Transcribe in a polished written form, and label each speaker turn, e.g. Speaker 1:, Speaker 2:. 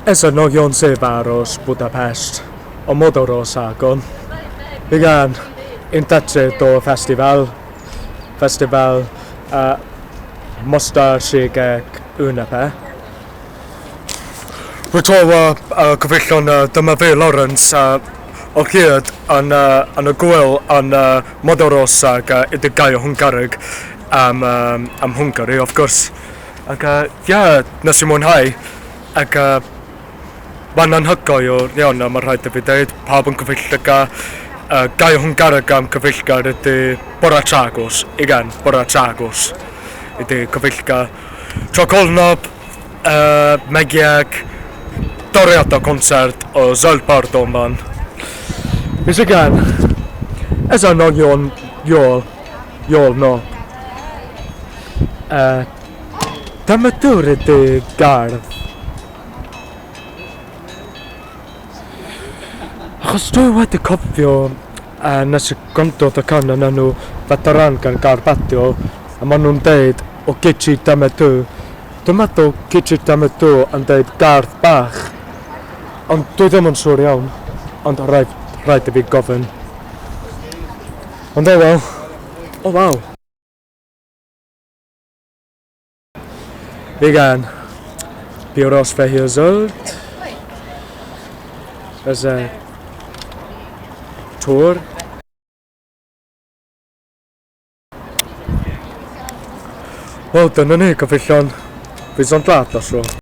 Speaker 1: Ez a nagyon szép város, Budapest, a Magyarországon. Igen, én tetszett a fesztivál, fesztivál a mesterségek ünnepe. Rwy'n gyfeillion, dyma fi, Lawrence, o hyd yn, yn y gwyl yn Magyarország ydy gair Hwngarig am, am Hwngari, of course. Ac, ie, nes i mwynhau. Ac mae'n anhygoel iawn, a mae rhaid i fi dweud, pawb yn gyfeillgar. Gair Hwngareg am gyfeillgar ydy Barátságos, igen, barátságos ydy gyfeillgar. Csak holnap megyek Doriata koncert a Zöld Partonban. És igen, ez a nagyon jól, jól nap. Temető ydy gardd. Achos dwi wedi cofio nes i gwrando y can yn enw Veteran gan Garbadio, a maen nhw'n deud o Gitchi Temető. Dwi'n meddwl Gitchi Temető yn deud gardd bach, ond dwi ddim yn siŵr iawn, ond rhaid, rhaid i fi gofyn. Ond oh well, oh wow. Igen, piros, fehér, zöld. Ez egy tor. Wel, dyna ni, gyfeillion. Viszontlátásra.